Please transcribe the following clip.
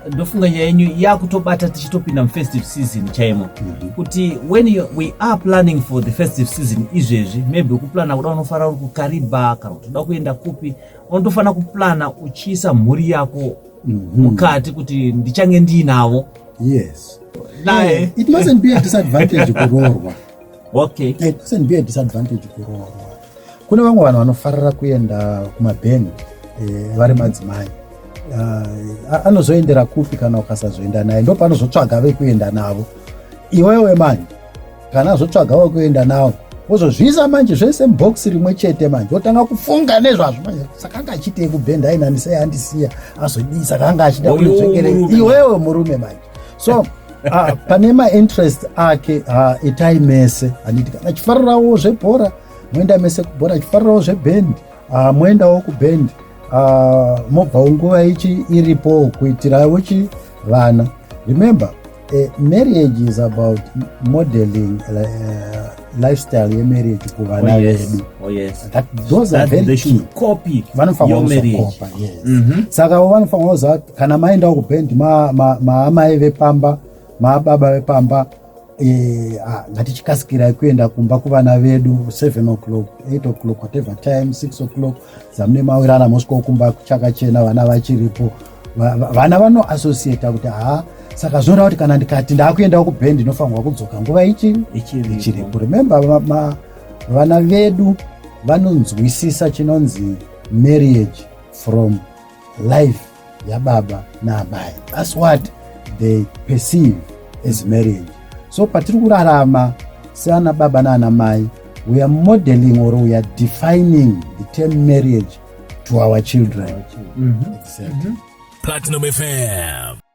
Ndofunga nyaya yenyu yakutobata tichitopinda mufestive season chaimo, kuti when we are planning for the festive season izvezvi, maybe kuplana kuda unofara uri kuKariba kana kuti uda kuenda kupi, unotofanira kuplana uchiisa mhuri yako mukati kuti ndichange ndiinavo. Naye. It mustn't be a disadvantage kuroorwa. It mustn't be a disadvantage kuroorwa. Kune vamwe vanhu vanofarira kuenda kumabhendi vari madzimai. Anozoendera kupi kana ukasazoenda naye? Ndo panozotsvaga vekuenda navo. Iwewe manje, kana azotsvaga wekuenda navo, wozozviisa manje zvese mubhokisi rimwe chete. Manje wotanga kufunga nezvazvo manje, saka anga achiitei kubhendi? Ainani sei andisiya? Azodii? Saka anga achida Oyo kunzvengere murume. Iwewe murume manje. So pane mainterest ake, itai mese, handiti? Kana achifarirawo zvebhora, moenda mese kubhora. Achifarirawo zvebhendi, moendawo kubhendi. Mobvawo nguva ichi iripo kuitirawo chi vana. Remember, marriage is about modeling lifestyle yemarriage kuvana vedu. Oh, yes. Those are That very they key. should copy Vanofanira your marriage. kuzokopa, yes. Saka vanofanira kuziva kuti kana maendawo kubhendi, maamai vepamba, maababa vepamba, ngatichikasikirai kuenda kumba kuvana vedu 7 o'clock, 8 o'clock, whatever time, 6 o'clock dzamune mawirirana, mosvikawo kumba chakachena, vana vachiripo. Vana vanoassociata kuti ha, saka zvinoreva kuti kana ndikati ndaakuendawo kubhendi, ndinofanirwa kudzoka nguva ichi Ichiripo. ichiripo. Remember, vana vedu vanonzwisisa chinonzi marriage from life yababa naamai. That's what they perceive as marriage. So patiri kurarama seana baba naana mai, we are modeling or we are defining the term marriage to our children. Exactly. Platinum FM.